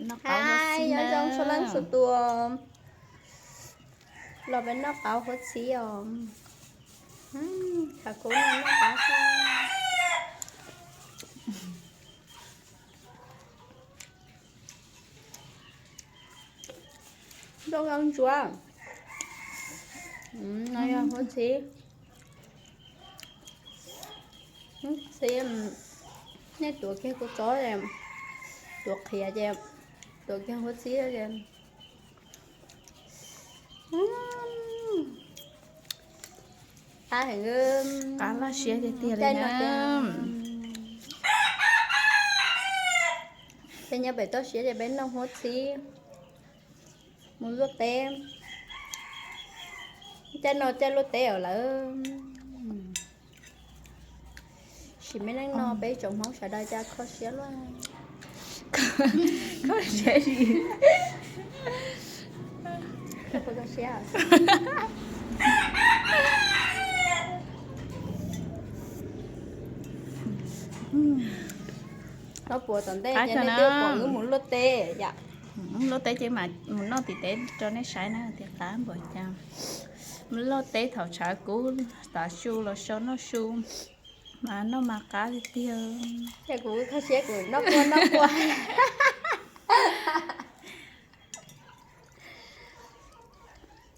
Nyob zoo txhua leej txhua tus, los peb noj qauv huab txhib os. Khav kuv noj qauv xwb. Zoo zoo ntsuav. No yog huab txhib. Txhib, nej tuav kiag kua txob, tuav qhiav ces tuav kiag huab txhib. Qab heev, qab laj siab tiag tiag li na. Peb nyob pem toj siab ces peb noj huab txhib mus luaj teb. Caij no caij luaj teb os lawm. Sim me neej no peb tsoom Hmoob sawv daws cas kho siab luaj. Kho siab, kho siab. Noj puas tom ntej ces nej twb pom wb mus luaj teb yom. Luaj teb ces mam mus noj tim teb rau nej saib na tias qab npaum cas. Mus luaj teb thaum tshav kub tav su los so noj su, mas noj mas qab tiag tiag. Ces kuv kho siab kuv noj quaj noj quaj.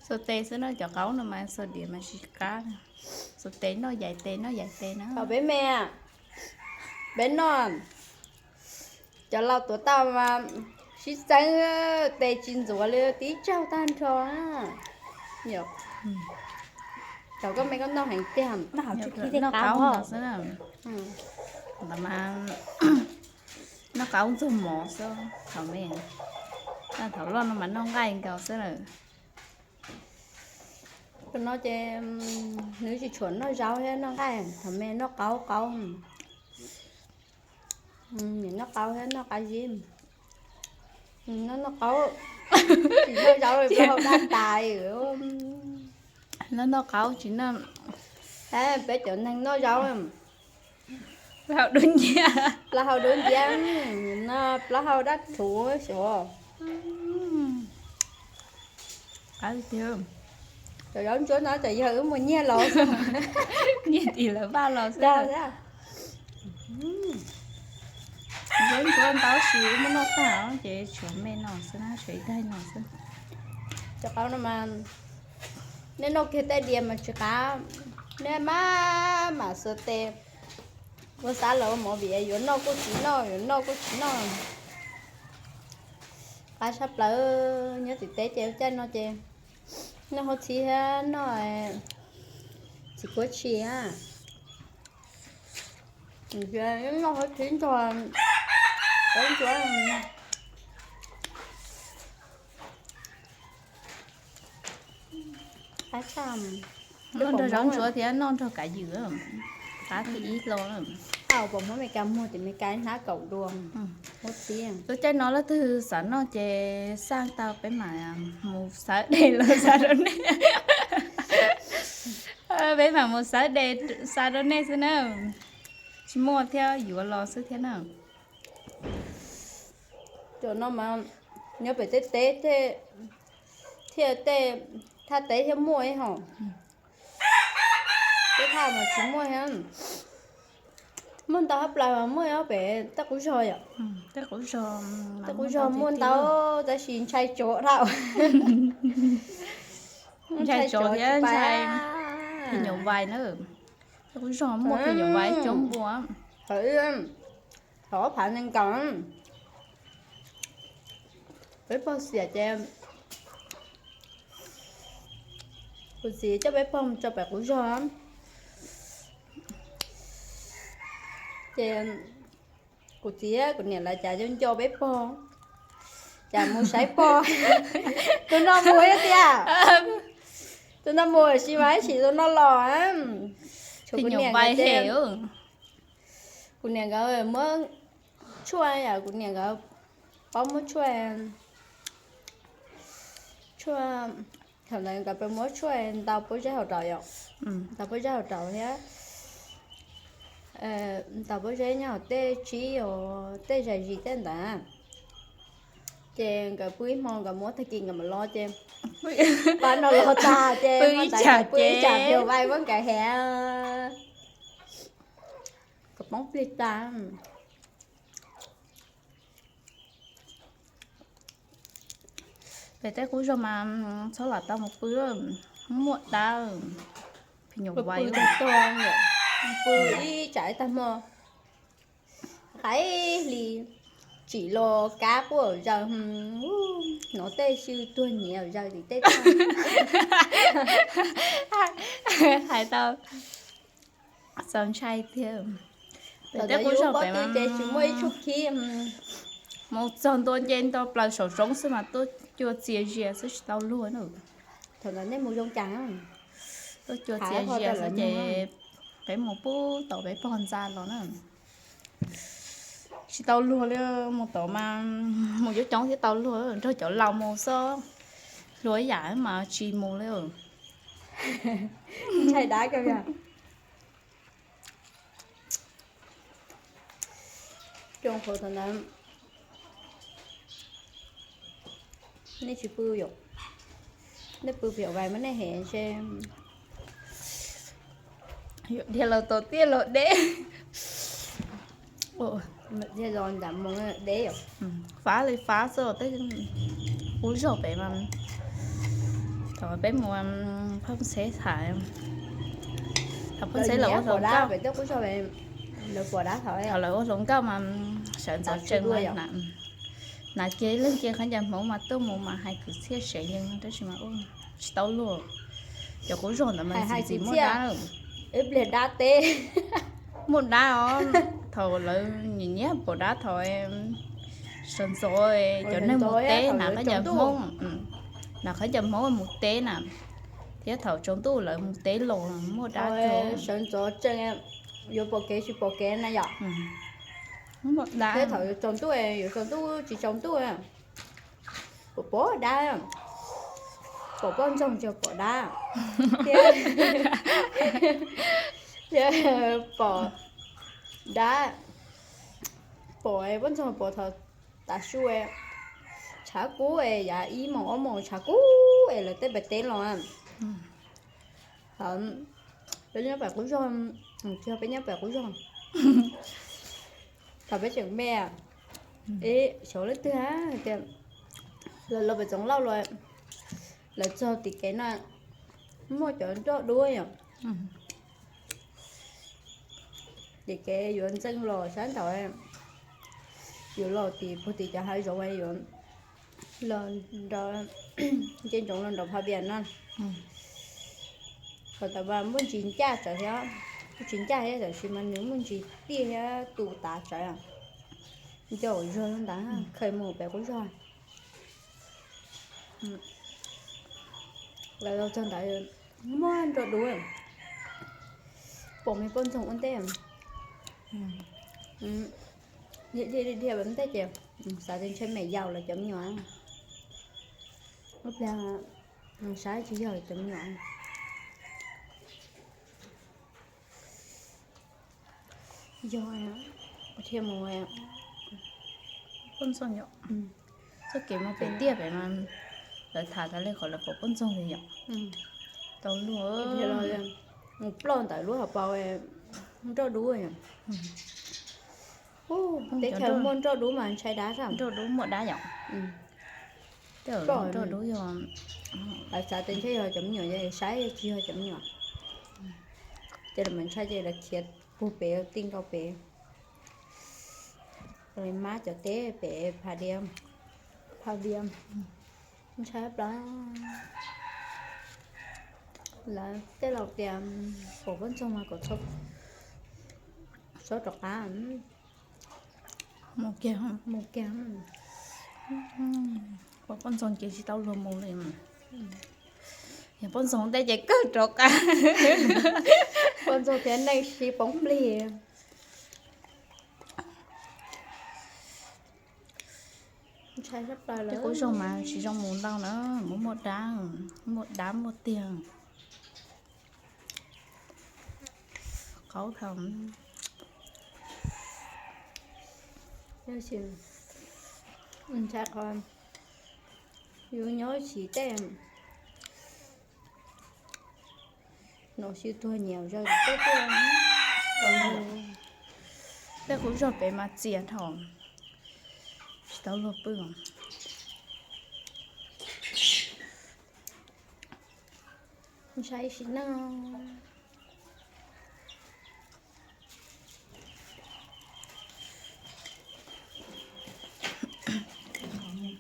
Xuas tes xwb no, cov qaub no mas xuas diav mas tsis qab. Xuas tes noj yaim tes noj yaim tes na. Thaum peb me, peb noj, cov laus tuav tau mas sib txeeb, tes tsis ntxuav li tib tsaug tag nrho. Cov koj me koj noj heev tiag. Noj qaub no xwb, noj qaub ntxuag mov xwb thaum me. Thaum loj no mas noj nqaij nkaus xwb lawm. Tus no ces nws tsis tshua noj zaub thiab noj nqaij, thaum me noj qaub qaub. Noj qaub thiab noj qab zib. Noj noj qaub, tsis noj zaub li plaub hau daj tas. Noj noj qaub tsis noj. Peb cov neeg noj zaub, plaub hau dub nciab, plaub hau dub nciab, noj plaub hau daj rhuv xwb. Cov zaub ntsuab no cov yawg wb mus nyiag los, nyiag tim lawv vaj los xwb. Zaub ntsuab ntau tab sis wb muab noj tag ces tshuav me no xwb na, tshuav ib daig no xwb. Cov qaub no mas nej noj kiag tej diav mas tsis qab, nej maj mam xuas tes ua xav los ua movie, yuav noj kuj tsis noj, yuav noj kuj tsis noj. Qab tshaj plaws, nyob tim teb ces caij no ces noj huab txhib thiab noj txiv kuab tshis. Noj huab txhib nrog zaub ntsuab. Noj nrog zaub ntsuab thiab noj nrog kav ywm, qab thib ib hlo. Pom Hmoob Amelikas muag ces Amelikas hnab kaum dua huab txhib. Lub caij no leej twg xav noj ces xaj tau peb mam mus xawb de los xa rau nej. Peb mam mus xawb de xa rau nej xwb na. Tsis muaj thiab yuav los xwb thiab na. Cov no mas nyob pem tej teb thiaj tej thaj teb thiaj muaj hos. Tej thaj mas tsis muaj thiab. Muaj ntau hab plaws mas muaj ob pem tej qub zog yom. Tej qub zog muaj ntau tab sis ntshai tsov dhau. Ntshai tsov thiab ntshai phim nyuj vais na. Tej qub zog muaj phim nyuj vais coob npua. Thaum ob phav nees nkaum, peb pog xiam ces kuv txiv coj peb pog mus tso pem qub zog. Ces kuv txiv kuv niam lawv cas nco nco peb pog, cas mus saib pog. Tus no mus tiag, tus no mus sis mas ib sim tus no los. Tshuav kuv niam, kuv niam nkawd muab tshuaj, kuv niam nkawd paub muab tshuaj, tshuaj, thaum ntawd nkawd pab muab tshuaj ntaus pob zeb hauv rau yom, ntaus pob zeb hauv rau thiab ntaus pob zeb nyob hauv tej tsib os, tej zais zis tej ntawd. Ces nkawd pw ib hmo nkawd muab tag kis nkawd mam los ces pab no los tag ces pw ib tsam, pw ib tsam ces peb vais muab nkawd hev kom poob plig tas. Pem tej qub zog mas txhob lam tau mus pw, muaj dab, phim nyuj vais tag, pw ib tsam ib tag hmo, qaib hli tsim los kab quaj zaws, hnov tej sw tuag nyiav zaws tim tej tag. Hais tau txaus ntshai tiag. Pem tej qub zog pem mas tsis muaj ib tshub khib, mus txog ntua nce nto plaws saum zoov xwb mas tuaj cua txias zias xwb tsis tau luag na. Thaum ntawd nej mus zoo cas? Tuaj cua txias zias xwb ces peb mus pub tom peb pog ntxa los na. Tsis tau luag li, mus tom mas mus coob coob thiab tau luag, nrog cov laus mus xwb, luag ib yam mas tsis mus li. Ntshai dab kawg. Zoo qhuav thaum ntawd nej tsis pw yom? Nej pw pem vais mas nej hem ntshe dhia los tau tiaj los deb. Dhia los nram mus deb yom. Fab li fab xwb tej qub zog pem mas. Thaum peb mus phaj xeb tham, thaum phaj xeb lawv ua hluas nkauj, thaum lawv ua hluas nkauj mas sawv ntxov tsees mas hnav kiag ib leeg kiag qhov ncauj hmoob mas tuaj mus mas hais kwv txhiaj sev yees tab sis mas tsis tau luag. Cov qub zog ntawd mas ntxim ntxim muaj dab. Ib pliag dab teb. Muaj dab os, thaum lawv nyiam nyiam pom dab thaum sawv ntxov cov neeg mus teb hnav qhov ncauj hmoob, hnav qhov ncauj hmoob mus teb na, thiab thaum tsaus ntuj lawv mus teb los muaj dab. Sawv ntxov tsees yuav pom kev tsis pom kev na yom. Muaj dab. Thiab thaum yuav tsaus ntuj, yuav tsaus ntuj tsis tsaus ntuj, pom pom dab, pom poj ntxoog tsis pom dab, thiab pom dab, pom poj ntxoog pom thaum tav su tshav kub es yav ib moos ob moos tshav kub es lawv tej pem teb los. Peb nyob pem qub zog, tsis yog peb nyob pem qub zog, thaum peb tseem me, xyov leej twg hais tias lawv los pem Txoov Lauj los, lawv txog tim kev no muaj cov nroj dub yom. Tim kev yuav ntxeev los sab nraud, yuav los tim puag tim cov hav zoov yuav los nrog nce ntsoov los nraum Pha Vias no. Qhov ntawd mas muaj ntsis ncaj tsawv thiab, muaj ntsis ncaj thiab tab sis mas nws muaj ntsis tiaj thiab tu tav tsawv, ncaum zog ntawd khaws mus pem qub zog. Lawv los txog ntawd muaj nroj dub, pom me poj ntxoog ua ntej, dhia dhia ua ntej ces xav tias ntshe me yaus lawv cov me nyuam, ua pliag saib tsis yog lawv cov me nyuam. Yog, dhia mus poj ntxoog yom. Txoj kev mus pem tiaj pem mas lawv tham tas li qhov lawv pom poj ntxoog li yom. Tau luag, mus ploj ntawm lub hauv paus nroj dub. Teb chaws muaj nroj dub mas ntshai dab, nroj dub muaj dab yom. Nroj dub yog, lawv xav tias ntshe yog cov me nyuam, saib tsis yog cov me nyuam. Ces lawv mas ntshai ces lawv khiav puag pem tij nkaus pem, mab cov teb pem Pha Vias, Pha Vias, ntshai plab. Lawv tej laus tias pom poj ntxoog mas kom txhob rov qab, mus kiag, mus kiag. Pom poj ntxoog ces tsis tau luag mus li. Yog poj ntxoog tej ces kawg rov qab. Poj ntxoog thiab neeg sib poob plig. Ntshai sab plaws lawm. Tej qub zog mas tsis zoo mus ntau na, muaj muaj dab, muaj dab muaj tiag. Qhov thaum, ntshai qhov Yus nyob tsis tej nom xyw tuag nyiam zaws tej tuaj. Tej qub zog pem mas txias dhau, tsis tau luag pw. Ntshai sim neej.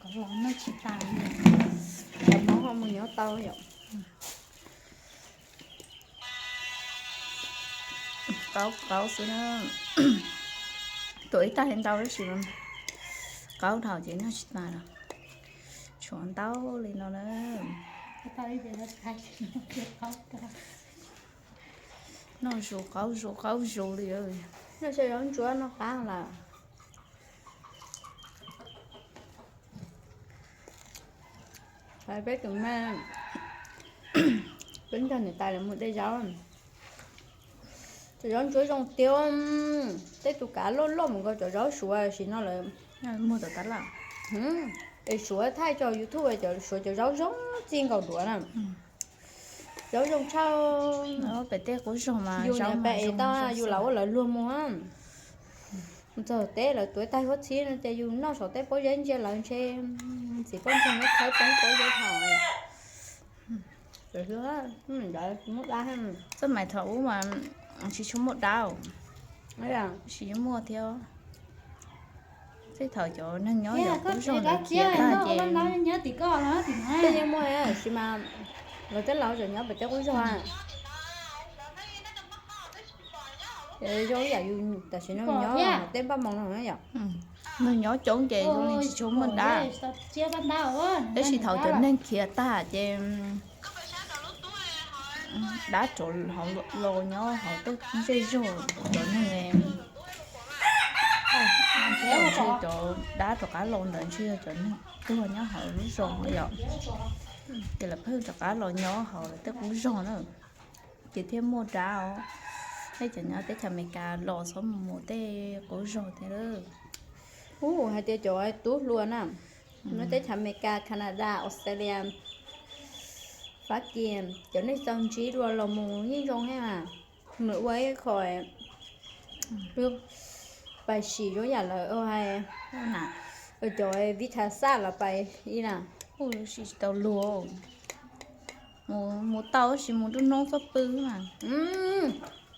Kom los noj tsis tas, cov hmoob ho mus nyob tau yom. Qaub qaub xwb na. Tuaj ib tag li ntau tab sis qaub dhau ces noj tsis tas lawm. Tshuav ntau li no na. Noj zus qaub zus qaub zus li. Noj xyaw zaub ntsuab noj qab lawm. Peb tus me, peb nrog niam tais lawv mus de zaub. Cov zaub ntsuab zoo tiag, tej tus kav loj loj mus nkaus cov zaub suav sim no lawm. Muag tom tab laj. Es suav thaij tso YouTube cov suav cov zaub zoo txij nkaus duav na. Zaub zoo tshaj. Pem tej qub zog mas yus niam pem es tau yus lam ua lawv luag mus. Txog teb lawv tuav tag huab txhib no ces yus noj saum tej pob zeb ntsia lawv ntshe ntxim poj ntxoog nyob thawb poob pob zeb thaum. Txoj mais thaum ub mas tsis tshua muaj dab, tsis muaj thiab. Tej thaum cov neeg nyob yog qub zog ntawd khiav tag ces tej yeej muaj, tab sis mas lawv tej laus tseem nyob pem tej qub zog. Zoo yam yus tam sim no nyob tej npaj moos no yom. Neeg nyob coob ces zoo li tsis tshua muaj dab. Tab sis thaum cov neeg khiav tag ces dab rov hauv los nyob hauv tej zej zog, cov neeg ntshe cov dab rov qab los ntawd ntshe yog cov neeg tuag nyob hauv lub zos yom. Ces lawv pheej rov qab los nyob hauv lawv tej qub zog na. Ces thiaj muaj dab os. Tej cov nyob teb chaws Amelikas los txhob mus mus tej qub zog thiab lawm. Ub, hais tias cov tub hluas na, nyob teb chaws Amelikas, Canada, Australia, Fab Kis, cov neeg txaus ntsib dua los mus yeej zoo thiab mas. Nws ua ib qho pais sim zoo yam lawv hais, cov visa xaj los pais ib na. Sim tsis tau luag, mus tau tab sis mus nruab hnub txhob pw mas.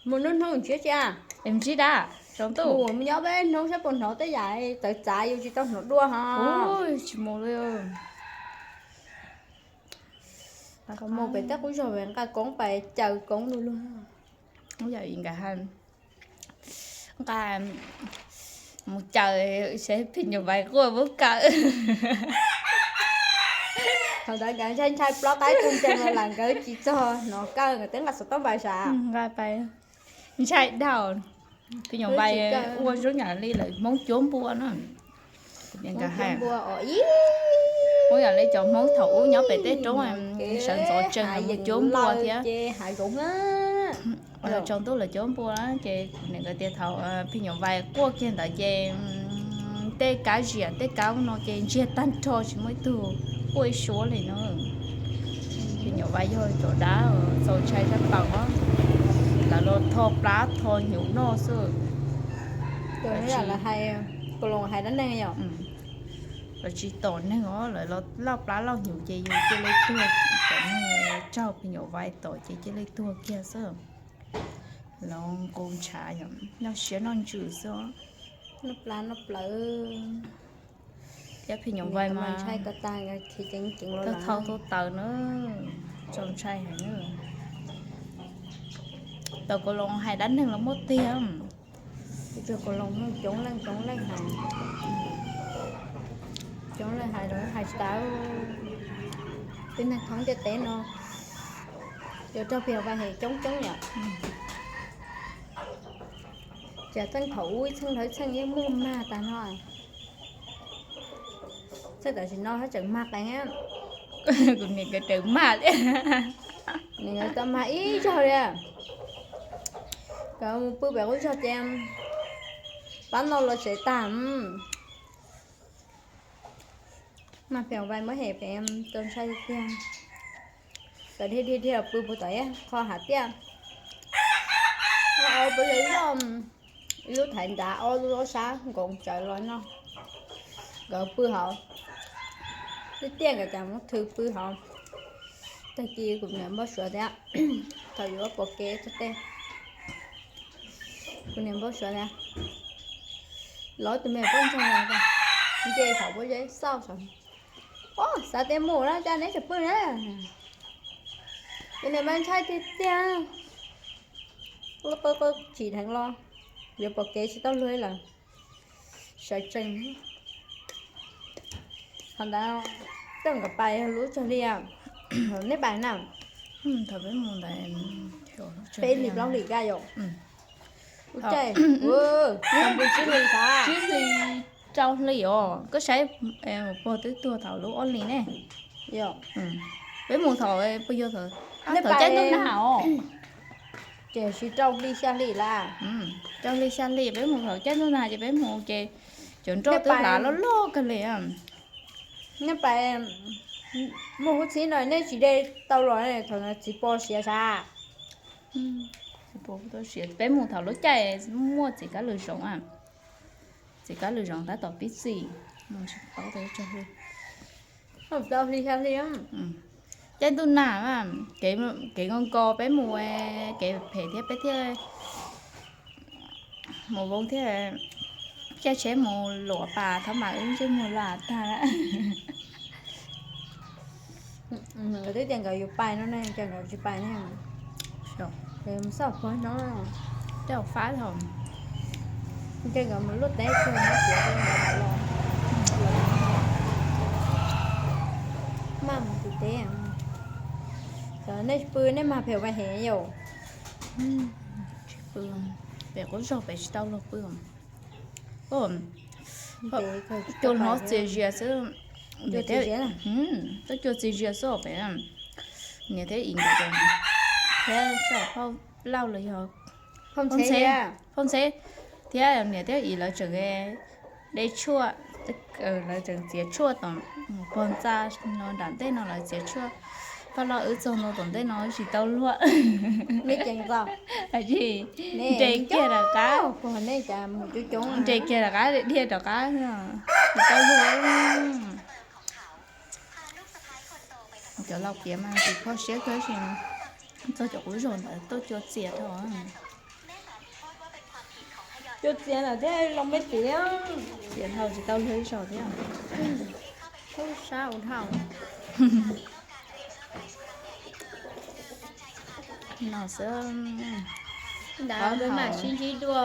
Mus nruab hnub ntsib tsi a? Es ntsib dab, tsaus ntuj mus nyob peb hnub saib puas hnov tej yam txawv txav yus tsis tau hnov dua ho. Tsis mus li. Mus pem tej qub zog nqa koob pais caw koob lu lug. Yam nkawd nqa mus caw seb phim nyuj vais quaj puas kawm. Thaum ntawd nkawd ntshai ntshai plaub qaib tu ntees los lawm nkawd tsis txog hnov kawg, nkawd twb nqa xov tooj pais sav. Ntshai dhau. Phim nyuj vais ua zoo yam li lawv Hmoob cuab npua na. Hmoob cuab npua os ib. Ua yam li cov Hmoob thaum ub nyob pem tej roob sawv ntxov tsees los mus cuab npua thiab. Ces hav zoov na. Tsaus ntuj lawv cuab npua ces kuv niam nkawd tias thaum phim nyuj vais quaj kiag ntawd ces tej kab ziam tej kab no ces ntsiag tag nrho tsis muaj ib tug quaj ib suab li no. Phim nyuj vais yog cov dab txaus ntshai tshaj plaws os. Lawv los tho plab tho hnyuv noj xwb. Lawv hais, Kaus Loos hais dab neeg yom. Lawv tsis tom neeg os, lawv los lauj plab lauj hnyuv ces yus cia li tuag. Cov neeg raug phim nyuj vais tom ces cia li tuag kiag xwb. Lawv nqus ntshav yom, noj siab noj ntsws xwb. Noj plab noj plawv. Thiab phim nyuj vais mas ntshai tas tas, thau thau taws na, txaus ntshai heev na. Tau Kaus Loos hais dab neeg los muaj tiag. Tsuas Kaus Loos coob leej coob leej hais, coob leej hais los hais tsis tau. Tej neeg thoob ntiaj teb no yuav raug phim nyuj vais hais coob coob yom. Ces txheej thaum ub ib txheej dhau ib txheej yeej muaj mag tas no. Txheej tam sim no haj tseem mag qees. Kuv niam nkawd tseem mag li. Nws tau mag ib zaug li. Nkawd mus pw pem qub zog ces pab no los tsev tag. Mas pem vais muab hem pem tau ntshai tiag. Tawm dhia dhia dhia pw puag tom ib qho hav tiaj. Pw loj, ib lub thaiv nrad, ob lub ob sab nkoos tsawv los no. Nkawd pw hauv, twb tiaj nkawd cas muab thw pw hauv. Tag kis kuv niam npau suav tias thaum yuav pom kev txog tej, kuv niam npau suav tias lov tus me poj ntxoog los nce thaum pob zeb xauj saud. Ob, xav tias mus na cas neb tseem pw na. Kuv niam mas ntshai tiag tiag. Qw qw qw tsim dheev los, yuav pom kev tsis tau luag lawm. Sawv tsees. Qhov ntawd coj nkawd pais lub tsag li, nej pais na. Thaum peb mus ntawd peb hlis plaub hlis kaj yom. Ub caij, tsib hlis, tsib hlis rau hli os, koj saib, pog twb tuag thaum lub ob hlis ne. Peb mus thaum puas yog thaum, thaum caij ntuj nag os. Ces siv rau hli xya hli lawm. Rau hli xya hli peb mus thaum caij ntuj nag ces peb mus ces cov nroj twb hlav loj loj kawg li. Nej pais muaj hub txhib no nej tsis de tau los thaum txiv pos siav sav. Peb mus thaum lub caij muaj txiv kab lws zoov, txiv kab lws zoov tab tom pib txim. Caij ntuj nag, kev nkaus nkaus peb mus, kev phem thiab peb thiaj mus voo thiab, caij tsheb mus luam pas thaum mas wb ntsej muag lam tag. Nkawd twb tias nkawd yuav pais no ne, cas nkawd tsis pais ne? Xauj pog no, coj fab thaum nce nkawd mus luaj teb tsuag no tias nkawd los, maj mus tim teb. Nej tsis pw nej mag phem vais hev yom? Tsis pw, pem qub zog pem tsis tau luag pw. Cua hnov txias zias xwb, tuaj cua txias zias xwb pem. Niam thiab i nkawd thiab phauj Lauj los yog phauj Ntxheb, phauj Ntxheb thiab niam thiab i lawv tseem de tshuaj, lawv tseem txiav tshuaj tom pog ntxa no nram ntej no lawv txiav tshuaj. Phauj Lauj wb txog no tom ntej no tsis tau luag. Nres kiag rov qab, nres kiag rov qab dhia rov qab, tsis tau luag. Cov laus piav mas tsis kho siab kawg si, txog cov qub zog ntawd tuaj cua txias dhau. Cua txias lawm thiab los me txiv, txias dhau tsis tau luag ib zaug thiab. Sab ua dhau. No xwb. Ntawd mam sib ntsib dua.